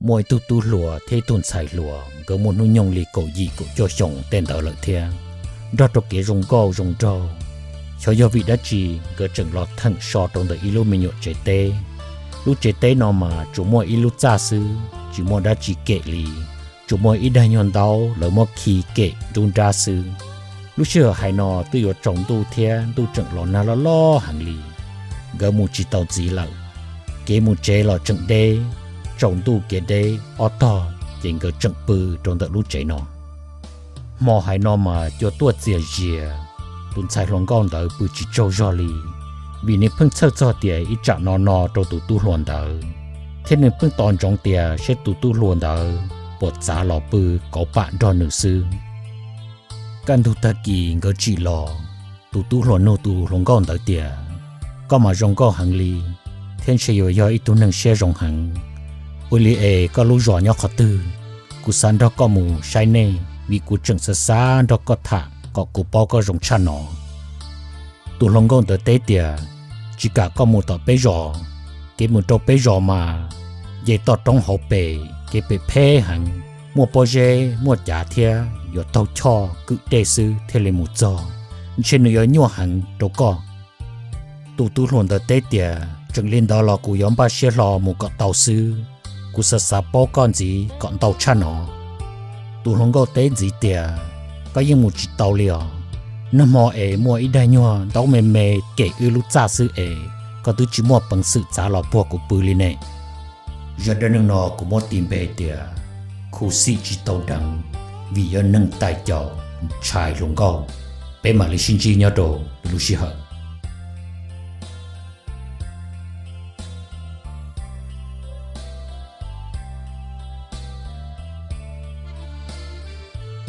Muaj ib tug tub hluas thiab ib tug ntxhais hluas, nkawd muaj hnub nyoog li kaum yim kaum cuaj xyoos tej ntawd lawm thiab. Nrog rau kev zoo nkauj zoo nraug, xyov yog vim dab tsi nkawd tseem los theem so rau ntawm ib lub me nyuam tsev teb. Lub tsev teb no mas tsuas muaj ib lub txaj xwb, tsis muaj dab tsi kem li, tsuas muaj ib daig nyuag ntaub lawv muab khi kem nruab nrab xwb. Lub sij hawm hais no twb yuav tsaus ntuj thiab ntuj tseem los nag loj loj heev li. Nkawd mus tsis tau ntxiv lawm, kev mus tsev los tseem deb, tsaus ntuj kev deb ob tog ces nkawd tseem pw rau ntawm lub tsev no. Hmo hais no mas cua tuaj txias zias, tus ntxhais hluas nkauj ntawd pw tsis tsaug zog li, vim nws pheej txhawj txog tias ib tsam no no rau tus tub hluas ntawd, thiab nws pheej tos ntsoov tias saib tus tub hluas ntawd puas txav los pw kauv pam nrog nws xwb. Kaj ntug tag kis nkawd tsim los, tus tub hluas nug tus hluas nkauj ntawd tias, koj mas zoo nkauj heev li, thiab ntshe yuav yog ib tug neeg siab zoo heev. Ua li es koj lub zos nyob qhov twg? Kuv xav nrog koj mus saib nej, vim kuv tseem xav xav nrog koj tham kom kuv paub koj zoo tshaj no. Tus hluas nkauj ntawd teb tias, tsis kam koj mus tom peb zos. Kev mus rau peb zos mas nce toj roob hauv pes, kev pem phem heev, muaj pob zeb muaj cav thiab yuav taug choj kwm dej xwb thiaj li mus txog, ntshe nws yuav nyuaj heev rau koj. Tus tub hluas ntawd teb tias, tseem li ntawd los kuv yuav npaj siab hlo mus kom tau xwb, kuv xav xav paub koj ntxiv kom ntau tshaj no. Tus hluas nkauj teb ntxiv tias, koj yeej mus tsis tau li os. Nag hmo es muaj ib daig nyuag ntaub me me kem wb lub txaj xwb es koj twb tsis muaj peev xwm txav los puag kuv pw li ne. Zaj dab neeg no kuv muab tis npe tias khuv xim tsis tau deev, vim yog neeg tais caus ntshai hluas nkauj. Peb mam li sib ntsib nyob rau lub sij hawm